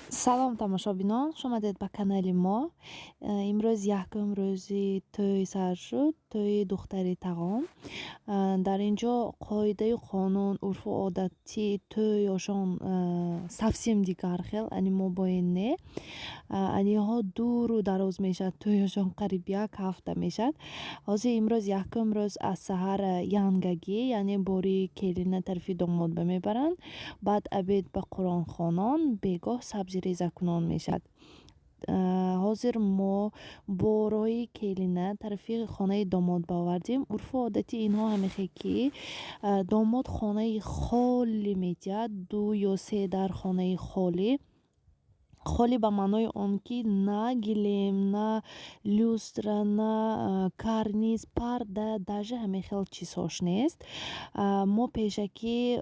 Салом, тамошобинон, хуш омадед ба канали мо. Имрӯз якум рӯзи тӯй сар шуд, тӯйи духтари тағом. Дар ин ҷо қоидаю қонун, урфу одати тӯйошон совсем дигар хел, ани мо бо ин не. Аниҳо дуру дароз мешавад, тӯйошон қариб як ҳафта мешавад. Ҳозир имрӯз якум рӯз аз саҳар янгагӣ, яъне бори келина тарафи домод ба мебаранд, баъд обед ба қуронхонон, бегоҳ сабзирезакунон мешавад. Ҳозир мо борои келина тарафи хонаи домод баовардем. Урфу одати инҳо ҳамихе, ки домод хонаи холӣ медиҳад, ду ё се дар хонаи холӣ. Холӣ ба маънои он, ки на гилем, на люстра, на карниз, парда, даже ҳамин хел чизҳош нест. Мо пешакӣ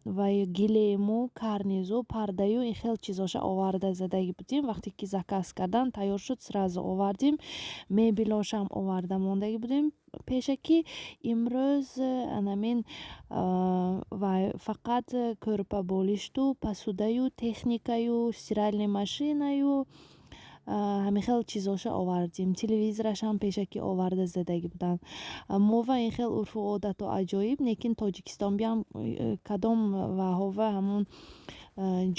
вай гилему карнизу пардаю ин хел чизоша оварда задагӣ будем. Вақте ки заказ кардан тайёр шуд, сразу овардем. Мебелошам оварда мондагӣ будем пешакӣ. Имрӯз анамин вай фақат кӯрпа, болишту, посудаю, техникаю, стиральный машинаю, ҳамин хел чизоша овардем. Телевизорашам пешакӣ оварда задагӣ буданд. Мова ин хел урфу одату аҷоиб, лекин Тоҷикистон биям кадом ваҳова, ҳамун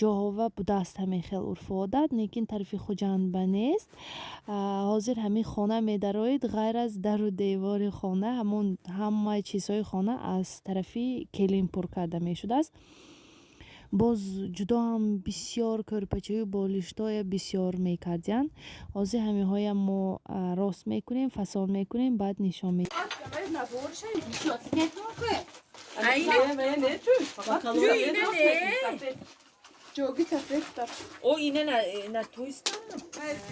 ҷоҳова будааст ҳамин хел урфу одат, лекин тарафи Хуҷанд ба нест. Ҳозир ҳамин хона медароед, ғайр аз дару девори хона, ҳамун ҳамаи чизҳои хона аз тарафи келин пур карда мешудааст. Боз ҷудо ҳам бисёр кӯрпачаю болиштҳое бисёр мекардиянд. Ҳозир ҳаминҳоям мо рост мекунем, фасон мекунем, баъд нишон медиҳем. O iğne ne, ne toystan mı?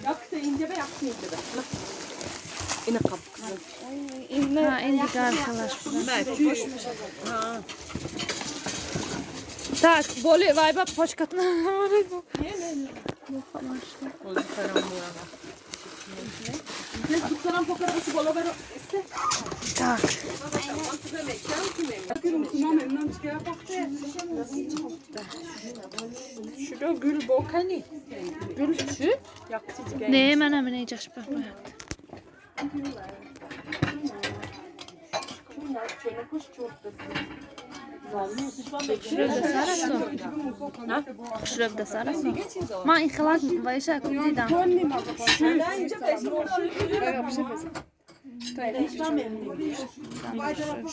Yaktı ince be, yaktı ince be. İne kap kızım. Ин дигар хелаш. Ben tüy. Ha. Так, боли вайба почкатна. Ozu falan bu yana. Так. Şurada gül bokani. Gül çü. Yaktı diye. Не, мана мена ҷашба бояд. Хушрӯб дасарасо. Ман ин хелак вайша ку дидам.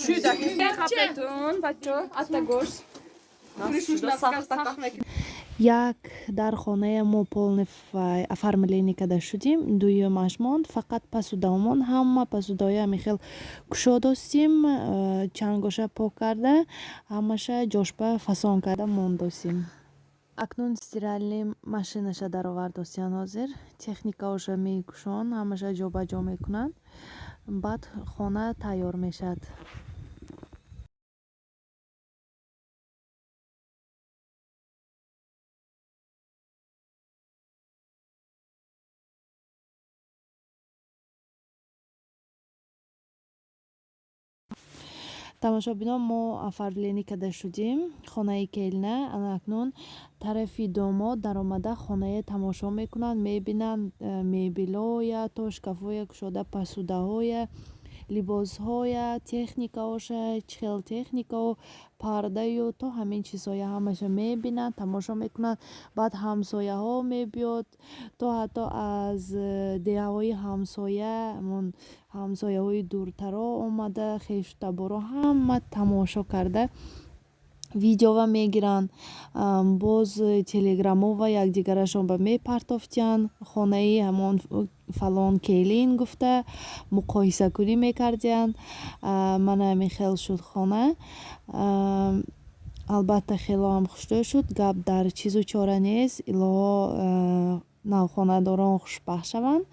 Şu da kapetun бачо ата гош. Як дар хоная мо полный оформление карда шудем, дуюмаш монд, фақат посудаомон. Ҳама посудаҳои ҳамин хел кушодостим, чангоша пок карда, ҳамаша ҷошпа фасон карда мондосим. Акнун стиральный машинаша даровардосиян. Ҳозир техникаоша мекушон, ҳамаша ҷобаҷо мекунанд, баъд хона тайёр мешавад. Тамошобинон, мо оформление карда шудем хонаи келина. Ана акнун тарафи домод даромада хонае тамошо мекунанд, мебинанд мебелоя, то шкафҳое кушода, посудаҳоя, либосҳоя, техникаоша, чӣ хел техникао, пардаю, то ҳамин чизҳоя ҳамаша мебинанд, тамошо мекунанд. Баъд ҳамсояҳо мебиёд, то ҳатто аз деҳаҳои ҳамсоя, ҳамон ҳамсояҳои дуртаро омада, хешу таборо ҳама тамошо карда, видеова мегиранд, боз телеграмова якдигарашон ба мепартофтиянд, хонаи ҳамон фалон келин гуфта муқоисакунӣ мекардиянд. Мана ҳамин хел шуд хона. Албатта, хело ҳам хушрӯй шуд, гап дар чизу чора нест. Илоҳо, навхонадорон хушбахт шаванд.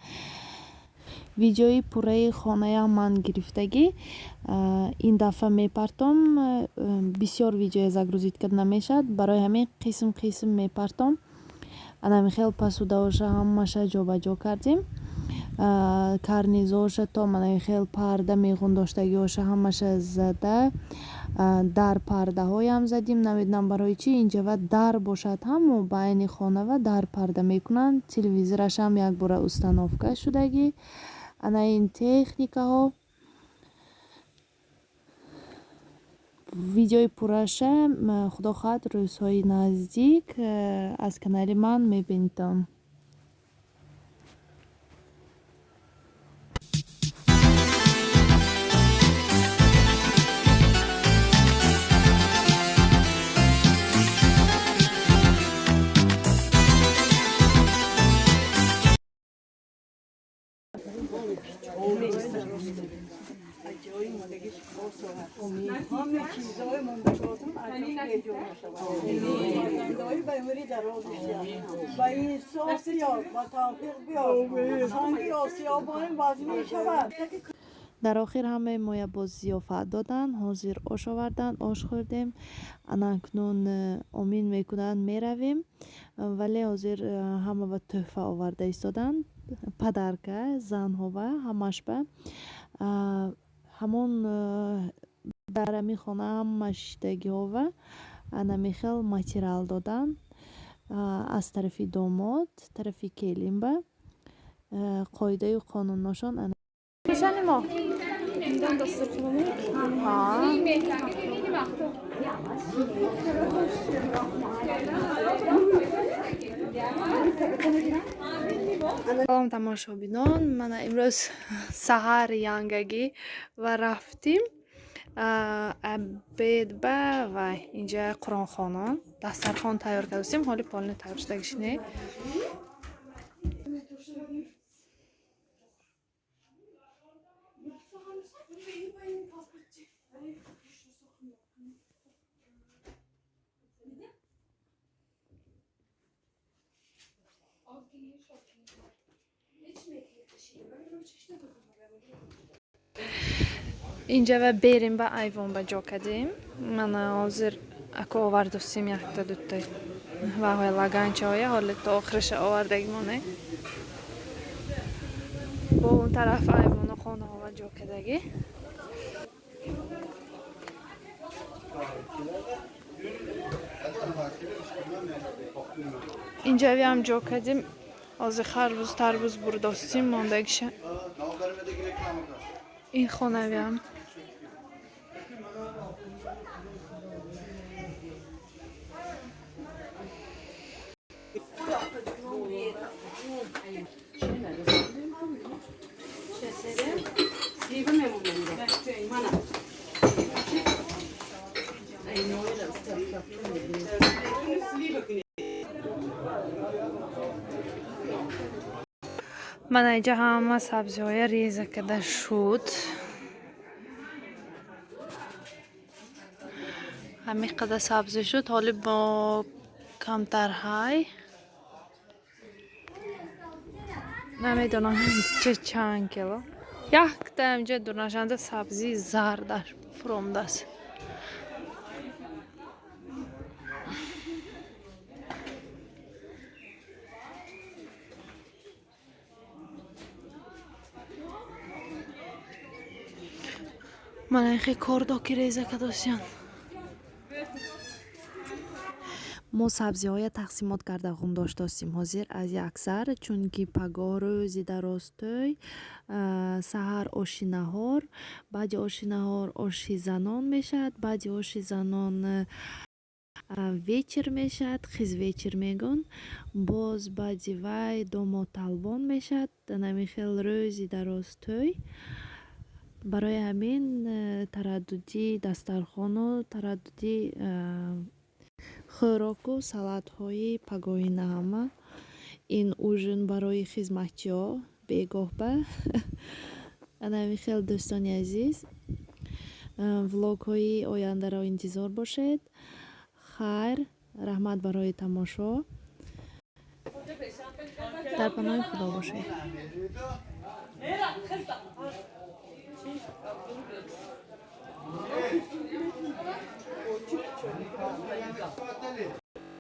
Видеои пурраи хонаям ман гирифтагӣ, ин дафъа мепартом. Бисёр видеоя загрузить карда намешавад, барои ҳамин қисм қисм мепартом. Ана ҳамин хел посудаоша ҳамаша ҷобаҷо кардем. Карнизоша то мана хел парда меғундоштагиҳоша ҳамаша зада, дар пардаҳоям задим. Намедонам барои чӣ инҷава дар бошад ҳам байни хонава дар парда мекунанд. Телевизорашам якбора установка шудагӣ. Ана ин техникаҳо. Видеои пурраша худо хоҳад рӯзҳои наздик аз канали ман мебинедтон. Дар охир ҳамаи моя боз зиёфат доданд. Ҳозир ош оварданд, ош хӯрдем. Ана акнун омин мекунанд, меравем. Вале ҳозир ҳама ба тӯҳфа оварда истоданд. Подарка занҳова ҳамашба. Ҳамон дар ҳамин хона ҳама шиштагиҳова ана мехел материал доданд аз тарафи домод, тарафи келинба. Қоидаю қонуношон ана мо. Салом тамошобинон. Мана имрӯз саҳар янгагӣ ва рафтим обед ба ва инҷа қуронхонон дастархон тайёр кардастем. Ҳоли полни тайёр шудагишне. Инҷа ва берим ба айвон ба ҷо кардем. Мана ҳозир ако овардостем якта дута ваҳои лаганчаҳоя, ҳоли то охириша овардагимоне. Бо он тараф айвону хонаҳо ва ҷо кардагӣ. Инҷавиам ҷо кардем. Ҳозир харбуз тарбуз бурдостем мондагиша. Ин хонавиам. Мана инҷа ҳама сабзиҳоя реза карда шуд. Ҳамин қадар сабзӣ шуд. Ҳоли бо камтар ҳай. Намедонам ча чанд кило. Якта инҷа дурнашанда сабзии зардаш фуромдааст. Мана ин хел кордо ки реза кардосиян. Мо сабзиҳоя тақсимот карда ғундоштостем ҳозир аз яксар, чунки пагоҳ рӯзи дароз тӯй, саҳар оши наҳор, баъди оши наҳор оши занон мешавад, баъди оши занон вечер мешавад, хиз вечер мегӯн, боз баъди вай домод талбон мешавад. Ҳамин хел рӯзи дароз тӯй. Барои ҳамин тараддуди дастархону тараддуди хӯроку салатҳои пагоҳина ҳама. Ин ужин барои хизматчиҳо бегоҳба. Ана ҳамин хел дӯстони азиз, влогҳои ояндаро интизор бошед. Хайр, раҳмат барои тамошо. Дар паноҳи Худо бошед.